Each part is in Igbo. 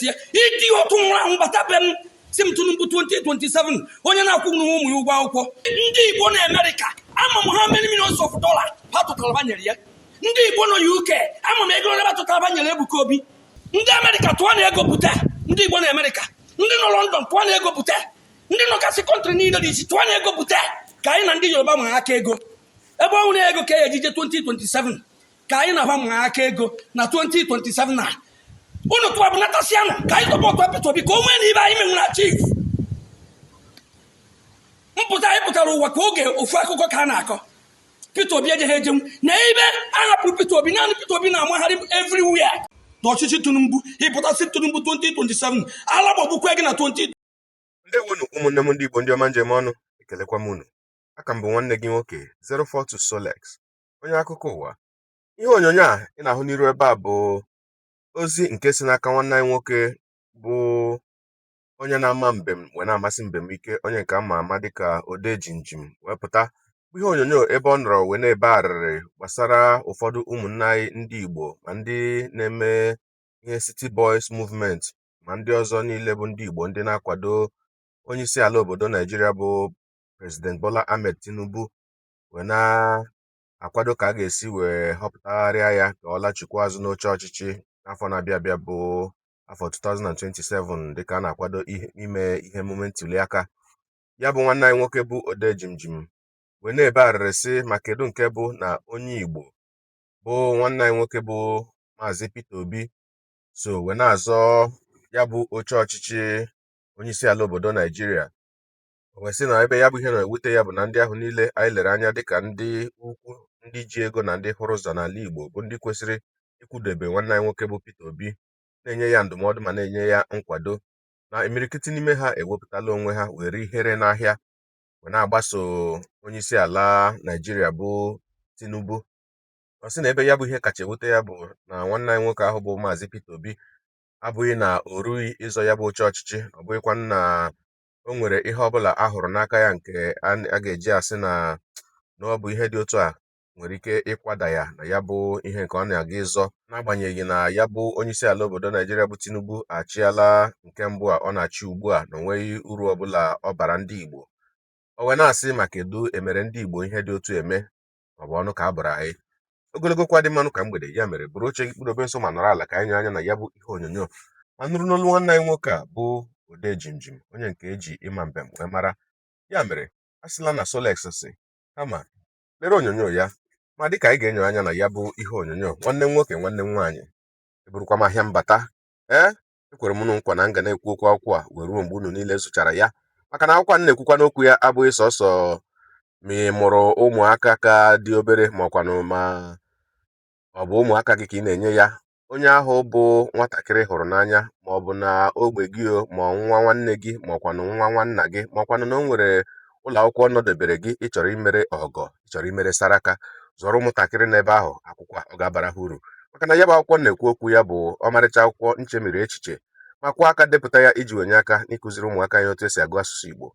Ya ịdị otu nwụrụ anwụ bata be m, si m Tinubu 2027, onye na-akwụghị ụmụ ya ụgwọ akwụkwọ. Ndị Igbo na Amerịka, ama m ha many millions of dollar ha tụtara banyere ya. Ndị Igbo nọ UK, ama m ego ole ha tụtara banyere Ebuka Obi. Ndị Amerịka, tụọ na ego pụta. Ndị Igbo na Amerịka, ndị nọ London, tụọ na ego pụta. Ndị nọgasị country niile dị iche, tụọ na ego pụta, ka anyị na ndị Yoruba ma aka ego. Ebe ọ nwere ego ka e ejije 2027, ka anyị na-aba ma aka ego na 2027 na unu tụọ bụ natasịanụ, ka anyị support Peter Obi, ka o nwee na ibe anyị menwere achieve. Mpụta anyị pụtara ụwa ka oge ofu akụkọ ka a na-akọ. Peter Obi ejeghị ejenwu na ebe a hapụrụ Peter Obi. Naanị Peter Obi na-amagharị everywhere n'ọchịchị Tinubu. Ịpụtasị Tinubu 2027, ala gbagbukwe gị na 20. Ndewonu, ụmụnne m ndị Igbo, ndị ọma njem ọnụ, ekelekwa m unu. Aka m bụ nwanne gị nwoke 042 Solex, onye akụkọ ụwa. Ihe onyonyo a ị na-ahụ n'iru ebe a bụ ozi nke si n'aka nwanne anyị nwoke, bụ onye na-ama mbem wee na-amasị mbem ike, onye nke ama ama dịka Ode Jimjim, wee pụta, bụ ihe onyonyo ebe ọ nọrọ wee na-ebe arịrị gbasara ụfọdụ ụmụnne anyị ndị Igbo, ma ndị na-eme ihe City Boys Movement, ma ndị ọzọ niile bụ ndị Igbo, ndị na-akwado onye isi ala obodo Naijiria, bụ President Bola Ahmed Tinubu, wee na-akwado ka a ga-esi wee họpụtagharịa ya ka ọ lachikwa azụ n'oche ọchịchị n'afọ na-abịa abịa, bụ afọ 2027, dịka a na-akwado ime ihe emume ntụliaka. Ya bụ nwanne anyị nwoke bụ Ode Jimjim wee na-ebe arịrị sị, ma kedu nke bụ na onye Igbo bụ nwanne anyị nwoke bụ Maazị Peter Obi so wee na-azọ ya bụ oche ọchịchị onye isi ala obodo Naijiria. O wee sị na ebe ya bụ ihe na-ewute ya bụ na ndị ahụ niile anyị lere anya dịka ndị ukwu, ndị ji ego na ndị hụrụ ụzọ n'ala Igbo, bụ ndị kwesịrị ikwudebe nwanne anyị nwoke bụ Peter Obi, na-enye ya ndụmọdụ ma na-enye ya nkwado, na imirikiti n'ime ha ewepụtala onwe ha were ihere n'ahịa wee na-agbaso onye isi ala Naijiria bụ Tinubu. Ọ sị na ebe ya bụ ihe kacha ewute ya bụ na nwanne anyị nwoke ahụ bụ Maazị Peter Obi abụghị na o rughị ịzọ ya bụ oche ọchịchị, ọ bụghịkwa na o nwere ihe ọbụla a hụrụ n'aka ya nke a ga-eji asị na na ọ bụ ihe dị otu a nwere ike ịkwada ya na ya bụ ihe nke ọ na-aga ịzọ, n'agbanyeghị na ya bụ onye isi ala obodo Naijiria bụ Tinubu achịala nke mbụ a ọ na-achị ugbu a, na o nweghị uru ọbụla ọ bara ndị Igbo. O wee na-asị, ma kedu emere ndị Igbo ihe dị otu eme, ma ọ bụ ọnụ ka a bụrụ anyị ogologo kwa dị mmanụ ka mgbede. Ya mere, bụrụ oche gị, kpụdobe nso ma nọrọ ala, ka anyị nye anya na ya bụ ihe onyonyo ma nụrụ n'olu nwanne anyị nwoke a bụ Ode Jimjim, onye nke eji ịma mbem wee mara. Ya mere, a sịla na Solex si, kama lere onyonyo ya. Ma dịka anyị ga-enyo anya na ya bụ ihe onyonyo, nwanne m nwoke, nwanne m nwaanyị, eburukwa m ahịa mbata. Ee, ekwere m unu nkwa na m ga na-ekwu okwu akwụkwọ a wee ruo mgbe unu niile zụchara ya, maka na akwụkwọ a m na-ekwukwa n'okwu ya abụghị sọsọ ma ị mụrụ ụmụaka ka dị obere, ma ọkwanụ ma ọ bụ ụmụaka gị ka ị na-enye ya. Onye ahụ bụ nwatakịrị hụrụ n'anya, ma ọ bụ na ogbe gị o, ma ọ nwa nwanne gị, ma ọkwanụ nwa nwanna gị, ma ọkwanụ na o nwere ụlọ akwụkwọ nọdebere gị ị chọrọ imere ọgọ, ị chọrọ imere saraka, zụrụ ụmụntakịrị n'ebe ahụ akwụkwọ a, ọ ga-abara ha uru, maka na ya bụ akwụkwọ na-ekwu okwu ya bụ ọmarịcha akwụkwọ nchemiri echiche ma kwụọ aka depụta ya iji wenye aka n'ịkụziri ụmụaka anyị otu esi agụ asụsụ Igbo.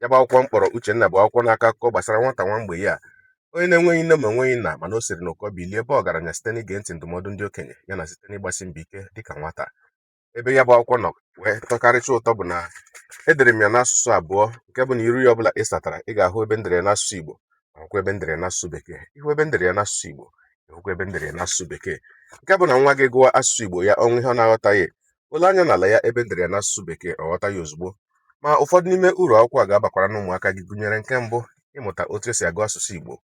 Ya bụ akwụkwọ mkpọrọ Uchenna bụ akwụkwọ na-akọ akụkọ gbasara nwata nwa mgbei a, onye na-enweghị nne ma enweghị nna, mana o siri n'ụkọ bilie ebe ọgaranya site n'ige ntị ndụmọdụ ndị okenye ya na site n'ịgbasi mbọ ike dịka nwata. Ebe ya bụ akwụkwọ nọ wee tọkarịcha ụtọ bụ na edere m ya n'asụsụ abụọ, nke bụ na iru ya ọbụla ị satara, ị ga-ahụ ebe m dere ya n'asụsụ Igbo ma hụkwa ebe m dere ya n'asụsụ Bekee. Ịhụ ebe m dere ya n'asụsụ Igbo, ịhụkwa ebe m dere ya n'asụsụ Bekee, nke bụ na nwa gị gụọ asụsụ Igbo ya, ọnwụ ihe ọ na-aghọtaghị, ole anya n'ala ya ebe m dere ya n'asụsụ Bekee, ọ ghọta ya ozugbo. Ma ụfọdụ n'ime uru akwụkwọ a ga-abakwara n'ụmụaka gị gụnyere: nke mbụ, ịmụta otu esi agụ asụsụ Igbo;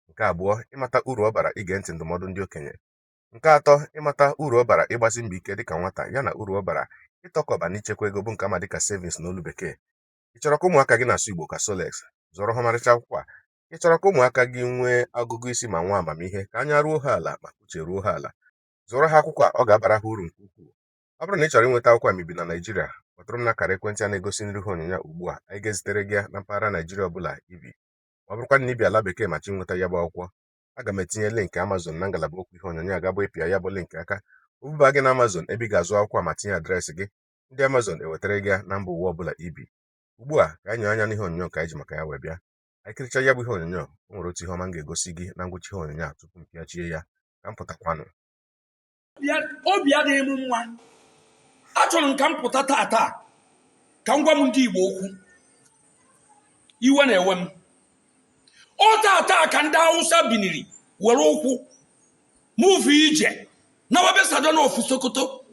nke abụọ, ịmata uru ọ bara ige ntị ndụmọdụ ndị okenye; nke atọ, ịmata uru ọ bara ịgbasi mbọ ike dịka nwata, ya na uru ọ bara ịtọkọba na ichekwa ego, bụ nke ama dịka savings n'olu Bekee. Ị chọrọ ka ụmụaka gị na-asụ Igbo ka Solex? Zụrụ ha ọmarịcha akwụkwọ a. Ị chọrọ ka ụmụaka gị nwee ọgụgụ isi ma nwee amamihe, ka anya ruo ha ala ma uche ruo ha ala? Zụrụ ha akwụkwọ a, ọ ga-abara ha uru nke ukwuu. Ọ bụrụ na ị chọrọ inweta akwụkwọ a ma ibi na Naịjirịa, kpọtụrụ m n'akara ekwentị a na-egosi n'ihu onyonyo ugbu a. Anyị ga-ezitere gị ya na mpaghara Naijiria ọbụla ibi. Ma ọ bụrụkwa na ibi ala Bekee ma chọ inweta ya bụ akwụkwọ, aga m etinye link Amazon na ngalaba okwu ihe onyonyo a. Gabụ ịpịa ya bụ link aka, o buba gị na Amazon, ebe ị ga-azụ akwụkwọ a ma tinye address gị. Ndị Amazon ewetara gị ya na mba ụwa ọbụla ibi. Ugbu a, ka anyị nyoo anya n'ihe onyonyo ka anyị ji maka ya wee bịa. Anyị kiricha ya bụ ihe onyonyo, o nwere otu ihe ọma m ga-egosi gị na ngwụcha ihe onyonyo a tupu m pịachie ya. Ka m pụtakwanụ. Obi adịghị m mma. Achọrọ m ka m pụta taa taa ka m gwa m ndị Igbo okwu. Iwe na-ewe m. Ọ taa taa ka ndị Hausa biniri were ụkwụ move ije na wabe Sardauna of Sokoto,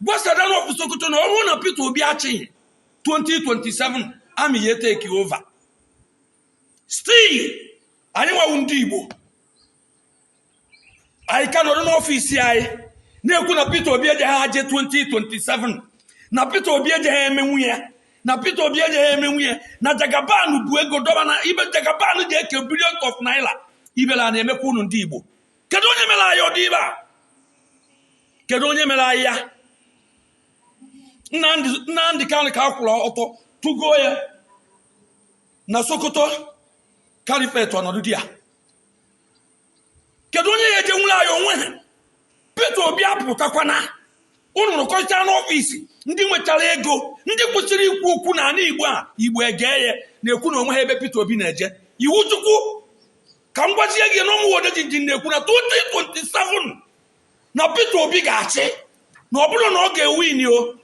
gwa Sardauna of Sokoto na ọ bụrụ na Peter Obi achịghị 2027, army ya take over. Still, anyị nwawu ndị Igbo, anyị ka nọrọ n'ọfịs anyị na-ekwu na Peter Obi ejeghị aje 2027, na Peter Obi ejeghị eme nwunye, na Peter Obi ejeghị eme nwunye, na Jagaban bụ ego dọba na ibe Jagaban ji eke billions of naira. Ibela na-emekwa unu ndị Igbo. Kedu onye mere anyị ọdị ibe a? Kedu onye mere anyị ya? Nnamdị Kanụ ka a kwụrụ ọtọ tụgoo ya na Sokoto Caliphate, ọnọdụ di ya. Kedu onye ya eje nwere anyị onwe ha? Peter Obi apụtakwana. Unu rụkọcha n'ọfịs, ndị nwechara ego, ndị kwesịrị ikwu okwu n'ala Igbo a, Igbo ege ya, na-ekwu na onwe ha ebe Peter Obi na-eje. Iwu Chukwu ka m gwazie gị na ụmụ jinjin na-ekwu na 2027 na Peter Obi ga-achị, na ọ bụrụ na ọ ga-ewin o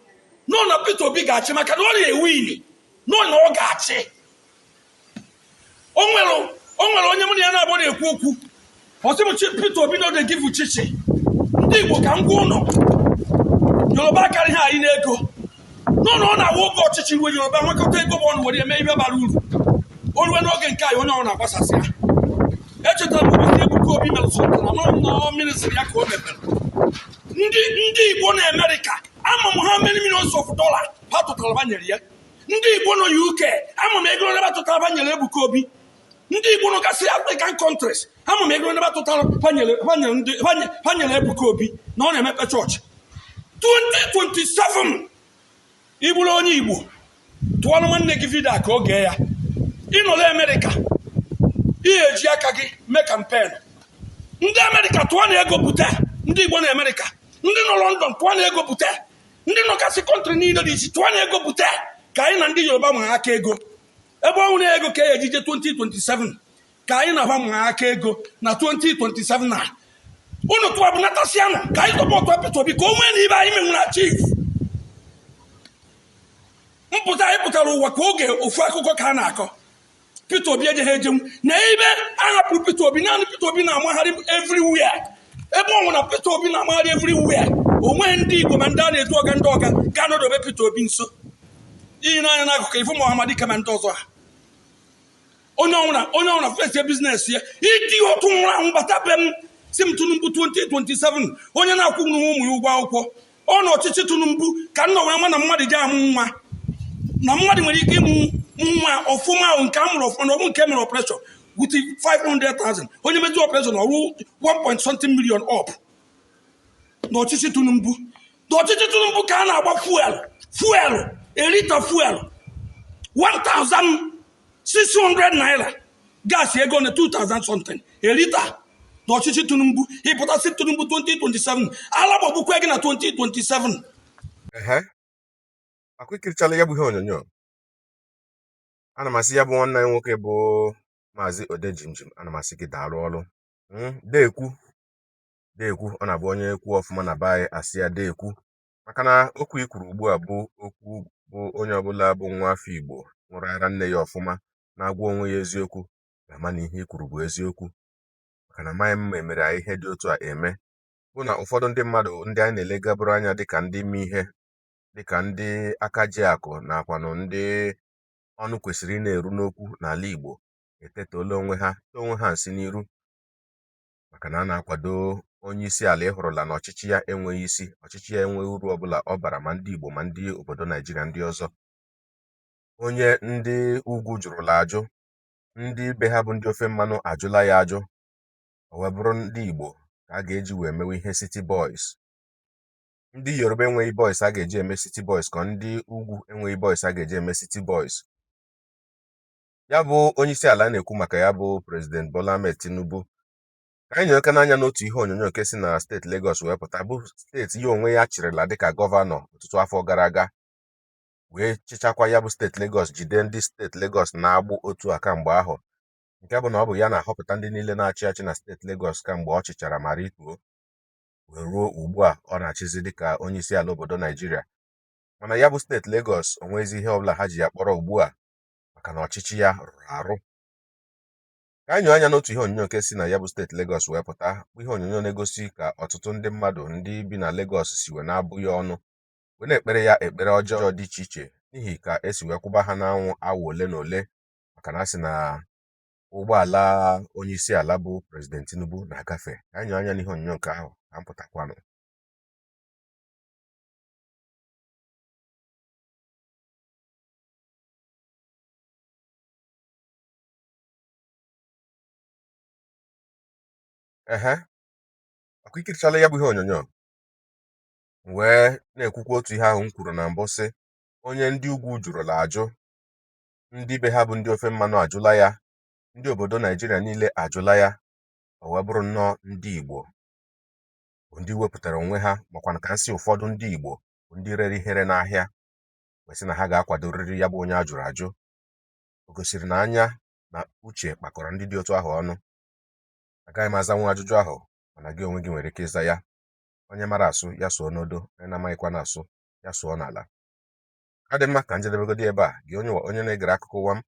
nọ na Peter Obi ga-achị, maka na ọ na-ewin nọ na ọ ga-achị. O nwere onye mụ na ya na-abụ na-ekwu okwu, ọ sị m Peter Obi no dey give chichi. Ndị Igbo, ka m gwa ụnọ, Yoruba karịghị anyị n'ego nọ na ọ na-awụ oge ọchịchị ruo, Yoruba nwekọta ego bụ ọnụ were eme ihe bara uru. O ruo n'oge nke anyị, onye ọ na-agbasasị ya. Echetara m ụbọchị Ebuka Obi mere sọtara na ọ ministry ya ka o mepere. Ndị Igbo na Amerịka, ama m ha many millions of dollar ha tụtara ha nyere ya. Ndị Igbo nọ UK, ama m ego ha tụtara ha nyere Ebuka Obi. Ndị Igbo nọ gasị African countries, ama m ego ha tụtara ha nyere Ebuka Obi na ọ na-emepe chọọchị. 2027, ị bụrụ onye Igbo, tụọrọ nwanne gị video ka o gee ya. Ịnọrọ Amerịka, ihe eji aka gị mee campaign. Ndị Amerịka, tụọ na ego bute. Ndị Igbo na Amerịka, ndị nọ London, tụọ na ego bute. Ndị nọgasị country niile dị iche, tụọ na ego bute, ka anyị na ndị Yoruba ma aka ego. Ebe ọ nwere ego ka e ejije 2027, ka anyị na-agba ma aka ego na 2027 na unu tụọ bụ natasịanụ, ka anyị support Peter Obi ka o nwee na ibe anyị menwere achieve. Mpụta anyị pụtara ụwa ka oge ofu akụkọ ka a na-akọ. Peter Obi ejeghị ejenwu na ebe a hapụrụ Peter Obi naanị. Peter Obi na-amagharị everywhere. Ebe ọ nwụ na Peter Obi na-amagharị everywhere, onweghị ndị Igbo ma ndị a na-etu ọga, ndị ọga ga-anọdobe Peter Obi nso. Iyi n'anya n'akụkụ ifu Muhammad kama ndị ọzọ ha, onye ọbụla face business ya. Ịdị otu nwụrụ anwụ bata be m si m Tinubu 2027, onye na-akwụghị ụmụ ya ụgwọ akwụkwọ. Ọ na ọchịchị Tinubu ka nna wee ma na mmadụ ji amụ nwa, na mmadụ nwere ike ịmụ nwa ọfụma ahụ nke a mụrụ ọfụma, na ọ bụ nke mere operation with 500,000. Onye mezi operation, ọrụ 1 point something million up. N'ọchịchị Tinubu, n'ọchịchị Tinubu ka a na-agba fuel, fuel, a litre fuel 1600 naira, gas ego na 2000 something a litre. N'ọchịchị Tinubu, ịpụtasị Tinubu 2027, ala gbagbukwe gị na 2027. Ehe, akwa ikirichala ya bụ ihe onyonyo. Ana m asị ya bụ nwanne anyị nwoke bụ Maazị Odejimjim, ana m asị gị daalụ ọrụ. Deekwu deekwu, ọ na-abụ onye ekwu ọfụma na be anyị, asị ya deekwu, maka na okwu i kwuru ugbu a bụ okwu bụ onye ọbụla bụ nwa afọ Igbo ṅụrụ ara nne ya ọfụma, na-agwa onwe ya eziokwu, ga-ama na ihe i kwuru bụ eziokwu, maka na amaghị m ma emere anyị ihe dị otu a eme, bụ na ụfọdụ ndị mmadụ ndị anyị na-elegaburu anya dịka ndị ime ihe, dịka ndị aka ji akụ nakwanụ ndị ọnụ kwesịrị ị na-eru n'okwu n'ala Igbo, etetoola onwe ha, tee onwe ha nsị n'iru, maka na a na-akwado onye isi ala ịhụrụla na ọchịchị ya enweghị isi, ọchịchị ya enweghị uru ọbụla ọ bara ma ndị Igbo ma ndị obodo Naijiria ndị ọzọ. Onye ndị ugwu jụrụla ajụ, ndị be ha bụ ndị ofe mmanụ ajụla ya ajụ, o wee bụrụ ndị Igbo ka a ga-eji wee mewe ihe City Boys. Ndị Yoruba enweghị boys a ga-eji eme City Boys, ka ndị ugwu enweghị boys a ga-eji eme City Boys. Ya bụ onye isi ala na-ekwu maka ya bụ President Bola Ahmed Tinubu. Ka anyị nyere n'anya n'otu ihe onyonyo nke si na steeti Lagos wee pụta, bụ steeti ya onwe ya chịrịla dịka gọvanọ ọtụtụ afọ gara aga, wee chịchakwa ya bụ steeti Lagos, jide ndị steeti Lagos na-agbụ otu a kamgbe ahụ, nke bụ na ọ bụ ya na-ahọpụta ndị niile na-achị achị na steeti Lagos kamgbe ọ chịchara ma rituo wee ruo ugbu a ọ na-achịzi dịka onye isi ala obodo Naijiria. Mana ya bụ steeti Lagos onwezi ihe ọbụla ha ji ya kpọrọ ugbu a, maka na ọchịchị ya rụrụ arụ. Ka anyị nyoo anya n'otu ihe onyonyo nke si na ya bụ steeti Lagos wee pụta, bụ ihe onyonyo na-egosi ka ọtụtụ ndị mmadụ ndị bi na Lagos si wee na-abụ ya ọnụ, wee na-ekpere ya ekpere ọjọọ dị iche iche n'ihi ka esi wee kwụba ha n'anwụ awa ole na ole, maka na a sị na ụgbọala onye isi ala bụ President Tinubu na-agafe. Ka anyị nyoo anya n'ihe onyonyo nke ahụ ka m pụtakwanụ. Ehe, ọkwa ikirichala ya bụ ihe onyonyo, wee na-ekwukwa otu ihe ahụ m kwuru na mbụ, sị onye ndị ugwu jụrụla ajụ, ndị be ha bụ ndị ofe mmanụ ajụla ya, ndị obodo Naijiria niile ajụla ya, o wee bụrụ nnọọ ndị Igbo bụ ndị wepụtara onwe ha, makwana ka nsị ụfọdụ ndị Igbo bụ ndị rere ihere n'ahịa wee sị na ha ga-akwadorịrị ya bụ onye a jụrụ ajụ. O gosiri na anya na uche kpakọrọ ndị dị otu ahụ ọnụ. Agaghị m azanwu ajụjụ ahụ, mana gị onwe gị nwere ike ịza ya. Onye mara asụ ya sụọ n'odo, onye na-amaghịkwa na-asụ ya sụọ n'ala. Ọ dị mma ka njedebegodi ebe a. Gị onye onye na-egere akụkọ ụwa m,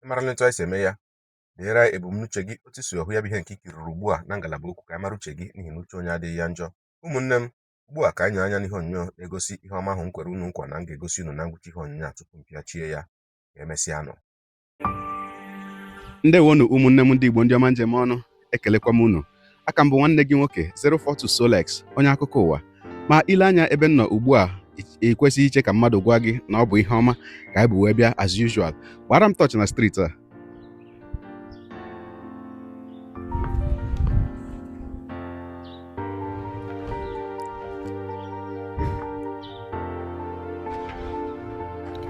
ị marala etu anyị si eme ya. Deere ebumnuche gị otu si ọhụ ya bụ ihe nke ikiriri ugbu a na ngalaba okwu, ka anyị mara uche gị, n'ihi na uche onye adịghị ya njọ. Ụmụnne m, ugbu a ka anyị nyoo anya n'ihe onyonyo na-egosi ihe ọma ahụ m kwere unu nkwa na m ga-egosi unu na ngwụcha ihe onyonyo a tupu m pịachie ya. Ka emesịa nụ. Ndewonu ụmụnne m ndị Igbo, ndị ọma njem ọnụ, ekelekwa m unu. Aka m bụ nwanne gị nwoke 042 Solex, onye akụkọ ụwa. Ma ile anya ebe m nọ ugbu a, ị kwesịghị iche ka mmadụ gwa gị na ọ bụ ihe ọma ka anyị bụ wee bịa. As usual, gbara m tọọchị na street a.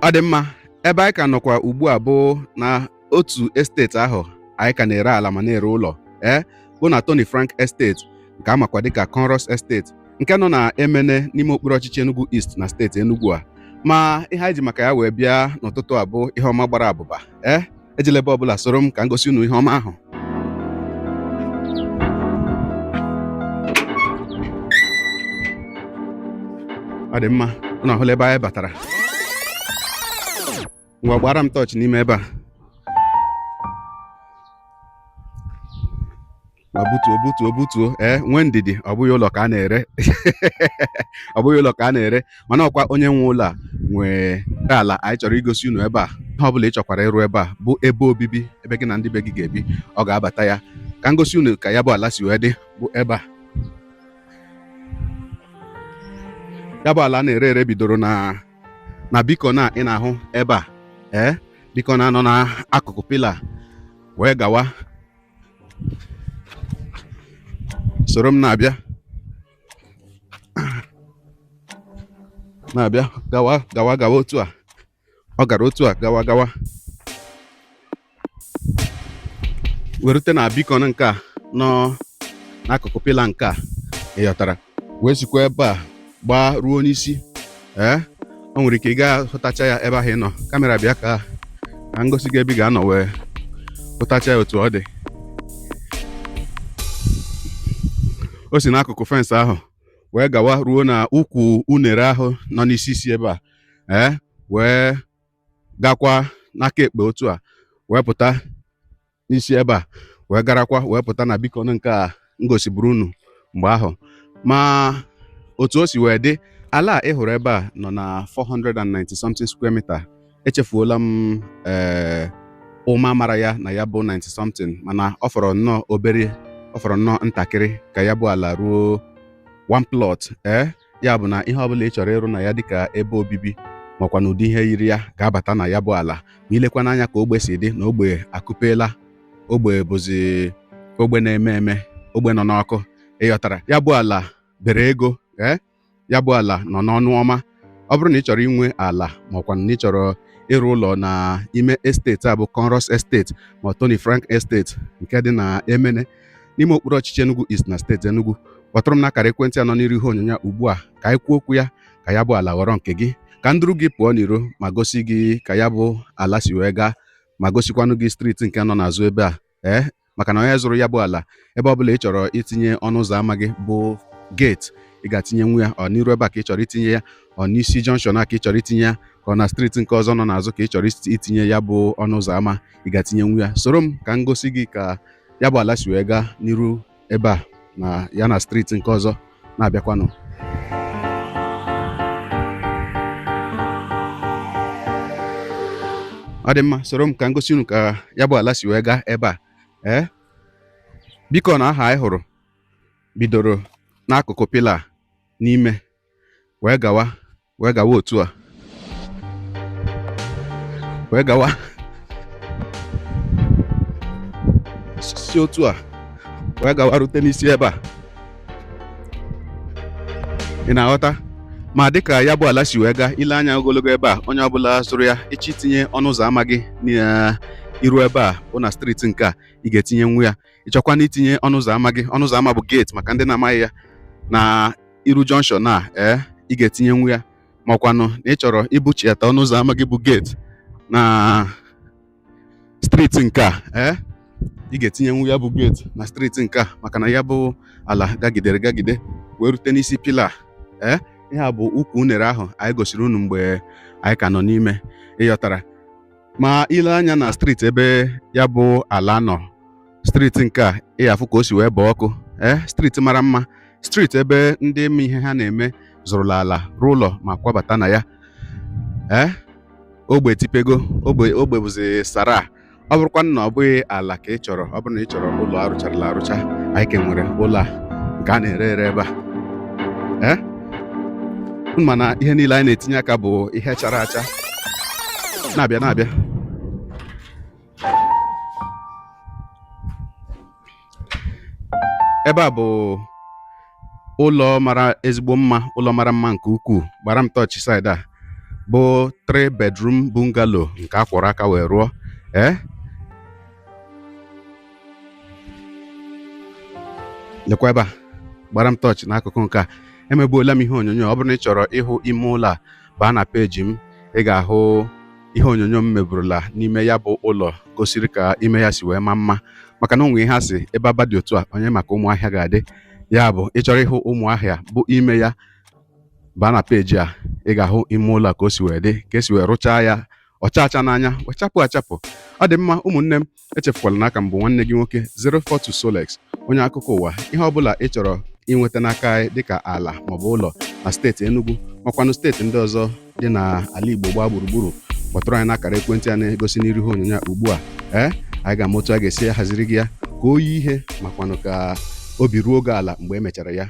Ọ dị mma, ebe anyị ka nọkwa ugbu a bụ na otu estate ahụ anyị ka na-ere ala ma na-ere ụlọ, ee, bụ na Tony Frank Estate, nke a makwa dịka Conros Estate, nke nọ na Emene n'ime okpuru ọchịchị Enugu East na steeti Enugu a. Ma ihe anyị ji maka ya wee bịa n'ụtụtụ a bụ ihe ọma gbara abụba. Ee, ejela ebe ọbụla, soro m ka m gosi unu ihe ọma ahụ. Ọ dị mma, unu ahụla ebe anyị batara. Ngwa, gbara m tọọchị n'ime ebe a. Ma butuo, butuo, butuo. Ee, nwee ndidi, ọ bụghị ụlọ ka a na-ere, ọ bụghị ụlọ ka a na-ere, mana ọkwa onye nwe ụlọ a nwee ala anyị chọrọ igosi unu ebe a. Ihe ọbụla ị chọkwara ịrụ ebe a bụ ebe obibi, ebe gị na ndị be gị ga-ebi, ọ ga-abata ya. Ka m gosi unu ka ya bụ ala si wee dị. Bụ ebe a ya bụ ala na-ere ere bidoro na beacon a ị na-ahụ ebe a. Ee, beacon a nọ n'akụkụ pillar wee gawa. Soro m na-abịa, na-abịa, gawa, gawa, gawa. Otu a ọ gara, otu a gawa, gawa, werute na beacon nke a nọ n'akụkụ pillar nke a, ịghọtara, wee sikwa ebe a gbaa ruo n'isi. Ee, o nwere ike ị gaa hụtacha ya ebe ahụ ị nọ. Camera, bịa ka ka ngosi gị ebe ị ga-anọ wee hụtacha ya otu ọ dị. O si n'akụkụ fence ahụ wee gawa ruo na ukwu unere ahụ nọ n'isi isi ebe a. Ee, wee gakwa n'aka ekpe otu a, wee pụta n'isi ebe a, wee garakwa wee pụta na beacon nke a m gosiburu unu mgbe ahụ. Ma otu o si wee dị, ala a ị hụrụ ebe a nọ na 490 something square meter. Echefuola m ee ụma mara ya na ya bụ 90 something, mana ọ fọrọ nnọọ obere, ọ fọrọ nnọọ ntakịrị ka ya bụ ala ruo one plot. Ee, ya bụ na ihe ọbụla ị chọrọ ịrụ na ya dịka ebe obibi makwa na ụdị ihe yiri ya ga-abata na ya bụ ala. Ma ilekwa n'anya ka ogbe si dị, na ogbe akụpeela, ogbe bụzi ogbe na-eme eme, ogbe nọ n'ọkụ, ịghọtara. Ya bụ ala bere ego. Ee, ya bụ ala nọ n'ọnụ ọma. Ọ bụrụ na ị chọrọ inwe ala, makwa na ị chọrọ ịrụ ụlọ na ime estate a bụ Conros Estate ma Tony Frank Estate nke dị na Emene n'ime okpuru ọchịchị Enugu East na steeti Enugu, kpọtụrụ m n'akara ekwentị a nọ n'iru ihe onyonyo ugbu a ka anyị kwuo okwu ya, ka ya bụ ala ghọrọ nke gị, ka m duru gị pụọ n'iro ma gosi gị ka ya bụ ala si wee gaa, ma gosikwanụ gị street nke nọ n'azụ ebe a. Ee, maka na onye zụrụ ya bụ ala, ebe ọbụla ị chọrọ itinye ọnụ ụzọ ámá gị bụ gate, ị ga-atinye nwu ya. Ọ n'iru ebe a ka ị chọrọ itinye ya, Ọ n'isi junction a ka ị chọrọ itinye ya, ka ọ na street nke ọzọ nọ n'azụ ka ị chọrọ itinye ya bụ ọnụ ụzọ ámá ị ga-etinyenwu ya. Soro m ka m gosi gị ka ya bụ ala si wee gaa n'iru ebe a na ya na street nke ọzọ na-abịakwanụ. Ọ dị mma, soro m ka m gosi unu ka ya bụ ala si wee gaa ebe a. Ee, biko, na aha anyị hụrụ bidoro n'akụkụ pillar n'ime wee gawa otu a, wee gawa si otu a wee gawa rute n'isi ebe a. Ị na-aghọta? Ma dịka ya bụ ala si wee gaa, ile anya ogologo ebe a, onye ọbụla zụrụ ya, ịchọ itinye ọnụ ụzọ ámá gị n'iru ebe a bụ na street nke a, ị ga-etinye nwu ya. Ịchọkwa na itinye ọnụ ụzọ ámá gị, ọnụ ụzọ ámá bụ gate maka ndị na-amaghị ya, na iru junction a, ee, ị ga-etinye nwu ya. Makwanụ na ị chọrọ ibuchiata ọnụ ụzọ ámá gị bụ gate na street nke a, ee, ị ga-etinyenwu ya bụ gate na street nke a, maka na ya bụ ala gagidere gagide wee rute n'isi pillar. Ee, ihe a bụ ukwu unere ahụ anyị gosiri unu mgbe anyị ka nọ n'ime. Ịghọtara? Ma ile anya na street ebe ya bụ ala nọ, street nke a, ị afụ ka o si wee baa ọkụ. Ee, street mara mma, street ebe ndị ma ihe ha na-eme zụrụla ala, rụọ ụlọ ma kwabata na ya. Ee, ogbe tipego ogbe, ogbe bụzi sara. Ọ bụrụkwa na ọ bụghị ala ka ị chọrọ, ọ bụrụ na ị chọrọ ụlọ arụcharala arụcha, anyị ka nwere ụlọ a nke a na-ere ere ebe a. Ee, mana ihe niile anyị na-etinye aka bụ ihe chara acha na-abịa na-abịa. Ebe a bụ ụlọ mara ezigbo mma, ụlọ mara mma nke ukwuu. Gbara m tọọchị side a bụ 3 bedroom bungalow nke a kwọrọ aka wee rụọ. Ee, lekwa ebe a, gbara m tọọchị n'akụkụ nke a. Emegbuola m ihe onyonyo. Ọ bụrụ na ị chọrọ ịhụ ime ụlọ a, baa na peji m, ị ga-ahụ ihe onyonyo m meburula n'ime ya bụ ụlọ, gosiri ka ime ya si wee maa mma, maka na onwe ihe a sị ebe aba dị otu a, onye maka ụmụahịa ga-adị. Ya bụ, ị chọrọ ịhụ ụmụahịa bụ ime ya, baa na peji a, ị ga-ahụ ime ụlọ a ka o si wee dị, ka esi wee rụchaa ya, ọcha acha n'anya, wee chapụ achapụ. Ọ dị mma, ụmụnne m, echefukwala n'aka m bụ nwanne gị nwoke 042 Solex, onye akụkọ ụwa. Ihe ọbụla ị chọrọ inweta n'aka anyị dịka ala maọbụ ụlọ na steeti Enugu makwanụ steeti ndị ọzọ dị n'ala Igbo gbaa gburugburu, kpọtụrụ anyị n'akara ekwentị a na-egosi n'iru ihe onyonyo a ugbu a. Ee, anyị ga-ama otu a ga-esi ahaziri gị ya ka o yi ihe makwanụ ka obi ruo oge ala mgbe e mechara ya.